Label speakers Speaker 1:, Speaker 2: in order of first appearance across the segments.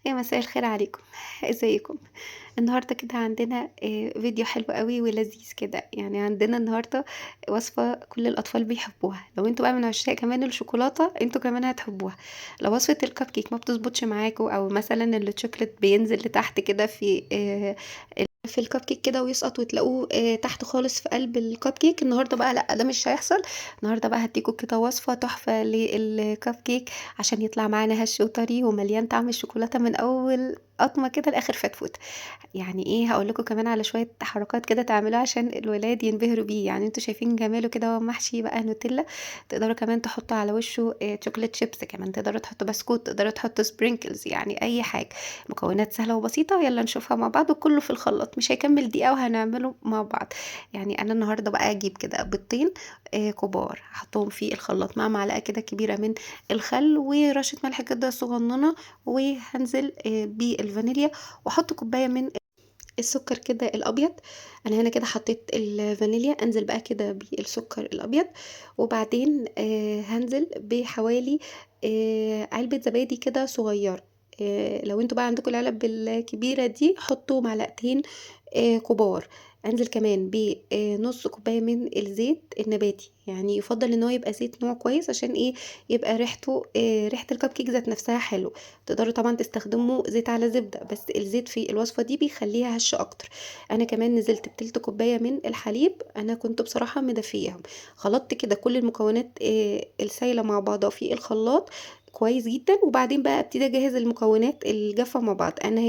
Speaker 1: يا مساء الخير عليكم، ازيكم؟ النهارده كده عندنا فيديو حلو قوي ولذيذ كده. عندنا النهارده وصفه كل الاطفال بيحبوها، لو انتوا بقى من عشاق كمان الشوكولاته انتوا كمان هتحبوها. لو وصفه الكب كيك ما بتظبطش معاكوا، او مثلا الشوكليت بينزل لتحت كده في الكب كيك كده ويسقط وتلاقوه تحت خالص في قلب الكب كيك، النهارده بقى لا، ده مش هيحصل. النهارده بقى هديكوا كده وصفه تحفه للكب كيك عشان يطلع معانا هش وطري ومليان طعم الشوكولاته من اول قطمه كده لاخر فتفوت. هقول لكم كمان على شويه حركات كده تعملوها عشان الولاد ينبهروا بيه. انتوا شايفين جماله كده وهو محشي بقى نوتيلا، تقدروا كمان تحطوا على وشه chocolate chips، كمان تقدروا تحطوا بسكوت، تقدروا تحطوا sprinkles، اي حاجه. مكونات سهله وبسيطه، يلا نشوفها مع بعض، وكله في الخلاط مش هيكمل دقيقه وهنعمله مع بعض. انا النهارده بقى اجيب كده بيضتين، كبار، هحطهم في الخلاط مع معلقه كده كبيره من الخل ورشه ملح كده صغننه، وهنزل بالفانيليا، واحط كوبايه من السكر كده الابيض. انا هنا كده حطيت الفانيليا، انزل بقى كده بالسكر الابيض، وبعدين هنزل بحوالي علبه زبادي كده صغيره. لو انتوا بقى عندكم العلب الكبيره دي حطوا معلقتين كبار. انزل كمان بنص كوبايه من الزيت النباتي، يفضل ان هو يبقى زيت نوع كويس عشان يبقى ريحه الكب كيك ذات نفسها حلو. تقدروا طبعا تستخدموا زيت على زبده، بس الزيت في الوصفه دي بيخليها هشه اكتر. انا كمان نزلت بتلت كوبايه من الحليب، انا كنت بصراحه مدفياهم. خلطت كده كل المكونات السايله مع بعضها في الخلاط كويس جدا، وبعدين بقى ابتدي اجهز المكونات الجافه مع بعض. انا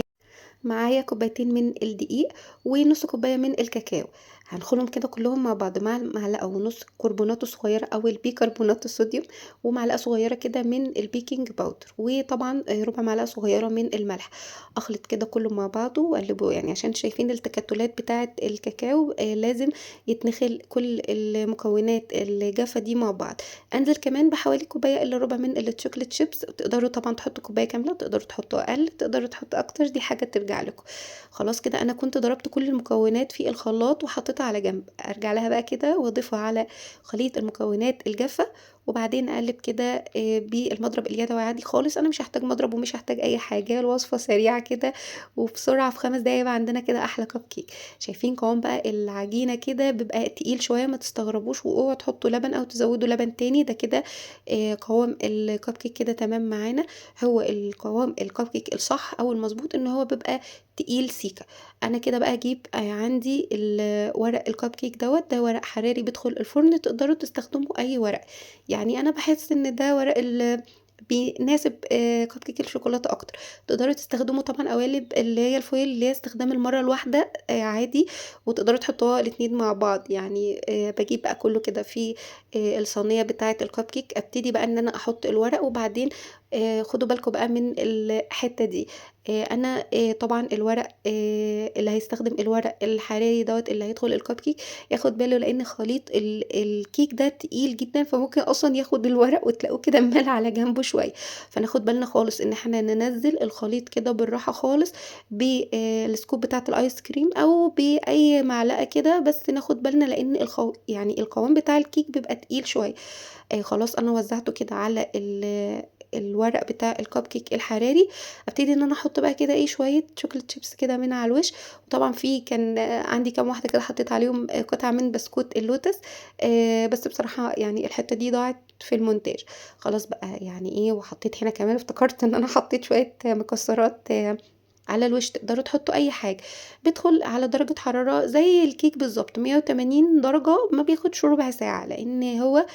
Speaker 1: معايا كوبايتين من الدقيق ونص كوبايه من الكاكاو، هنخلهم كده كلهم مع بعض مع معلقه ونص كربونات صغيره او البيكربونات الصوديوم، ومعلقه صغيره كده من البيكنج باودر، وطبعا ربع معلقه صغيره من الملح. اخلط كده كله مع بعضه واقلبه، عشان شايفين التكتلات بتاعه الكاكاو، لازم يتنخل كل المكونات الجافه دي مع بعض. انزل كمان بحوالي كوبايه الا ربع من الشوكليت شيبس، تقدروا طبعا تحطوا كوبايه كامله، تقدروا تحطوا اقل، تقدروا تحطوا اكتر، دي حاجه ترجع لكم. خلاص كده انا كنت ضربت كل المكونات في الخلاط وحطيتها على جنب. ارجع لها بقى كده واضيفها على خليط المكونات الجافه، وبعدين اقلب كده، بالمضرب اليدوي عادي خالص. انا مش هحتاج مضرب ومش هحتاج اي حاجه، الوصفه سريعه كده وبسرعه، في 5 دقايق يبقى عندنا كده احلى كب كيك. شايفين قوام بقى العجينه كده بيبقى تقيل شويه، ما تستغربوش، واوعوا تحطوا لبن او تزودوا لبن تاني. ده كده، قوام الكب كيك كده تمام معانا. هو القوام الكب كيك الصح او المظبوط ان هو بيبقى تقيل سيكه. انا كده بقى اجيب، عندي ورق الكب كيك دوت، ده ورق حراري بيدخل الفرن، تقدروا تستخدموا اي ورق. انا بحس ان ده ورق بيناسب كب كيك الشوكولاته اكتر. تقدروا تستخدموا طبعا قوالب اللي هي الفويل اللي هي استخدام المره الواحده، عادي، وتقدروا تحطوها الاتنين مع بعض. بجيب بقى كله كده في الصينيه بتاعه الكب كيك، ابتدي بقى ان انا احط الورق، وبعدين خدوا بالكم بقى من الحته دي. انا، طبعا الورق، اللي هيستخدم الورق الحراري دوت اللي هيدخل الكب كيك ياخد باله، لان خليط الكيك ده تقيل جدا، فممكن اصلا ياخد الورق وتلاقوه كده مال على جنبه شويه. فناخد بالنا خالص ان احنا ننزل الخليط كده بالراحه خالص بالسكوب بتاعه الايس كريم او باي معلقه كده، بس ناخد بالنا لان القوام بتاع الكيك بيبقى تقيل شويه. خلاص انا وزعته كده على الورق بتاع الكب كيك الحراري. ابتدي ان انا احط بقى كده شويه chocolate chips كده من على الوش، وطبعا في كان عندي كام واحده كده حطيت عليهم قطعه من بسكوت اللوتس، بس بصراحه الحته دي ضاعت في المونتاج. خلاص بقى وحطيت هنا كمان، افتكرت ان انا حطيت شويه مكسرات، على الوش. تقدروا تحطوا اي حاجه. بيدخل على درجه حراره زي الكيك بالظبط 180 درجه، ما بياخدش ربع ساعه، لان هو،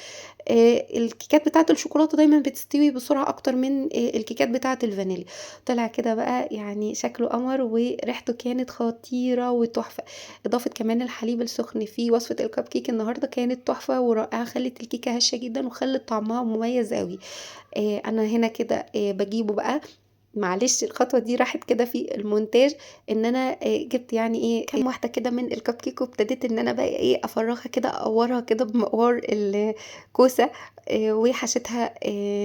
Speaker 1: الكيكات بتاعه الشوكولاته دايما بتستوي بسرعه اكتر من الكيكات بتاعه الفانيليا. طلع كده بقى شكله قمر وريحته كانت خطيره وتحفه. اضافه كمان الحليب السخن في وصفه الكب كيك النهارده كانت تحفه ورائعه، خلت الكيكه هشه جدا وخلت طعمها مميز قوي. انا هنا كده، بجيبه بقى، معلش الخطوه دي راحت كده في المونتاج، ان انا، جبت كام واحده كده من الكب كيك، وابتديت ان انا بقى افرغها كده، اقورها كده بمقوار الكوسه، وحشتها،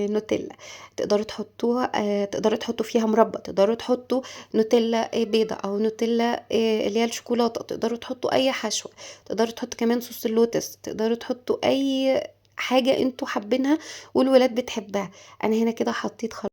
Speaker 1: نوتيلا. تقدروا تحطوها، تقدروا تحطوا فيها مربى، تقدروا تحطوا نوتيلا، بيضه او نوتيلا، اللي هي الشوكولاته، تقدروا تحطوا اي حشوه، تقدروا تحطوا كمان صوص اللوتس، تقدروا تحطوا اي حاجه انتوا حابينها والولاد بتحبها. انا هنا كده حطيت خلاص